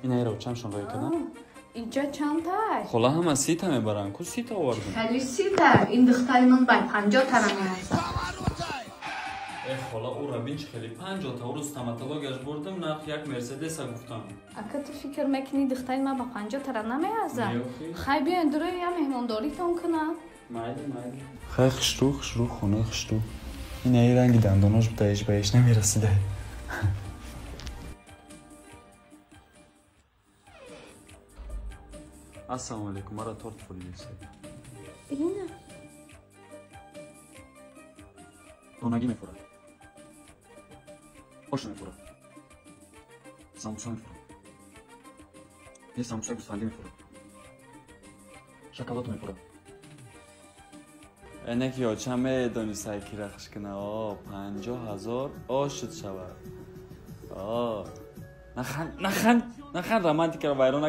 Ина ира чам шон рой кардам. Инҷа чандтай? Хола ҳама 30 та мебаранд. Ку 30 та овардам. Хали 30 та. Ин духтари ман бай 50 тара меарзад. Э, хола, ура бин, чи хели 50 та. Урӯз стоматологияш бурдам, нарх як Мерседеса гуфтам. Ака, ту фикр мекунӣ, духтари ман ба 50 тара намеарзад? Хай, биёен дурои, я меҳмондоритон кунам. Майли, майли. Хай, хушрӯ, хушрӯ, хонаи хушрӯ. Инаи ранги дандонош буда, иш ба иш намерасида. Ассалому алейкум, мара торт фуридисед. Ина. Донагӣ мефурад, ош мефурад, самбуса мефурад, е, самбуса гӯсфандӣ мефурад, шоколад мефурад. Эне ки оча медонистай, ки рахш кина. О, 50 000 ошуд шавад. О, нахан, нахан, нахан, романтикаро вайрон.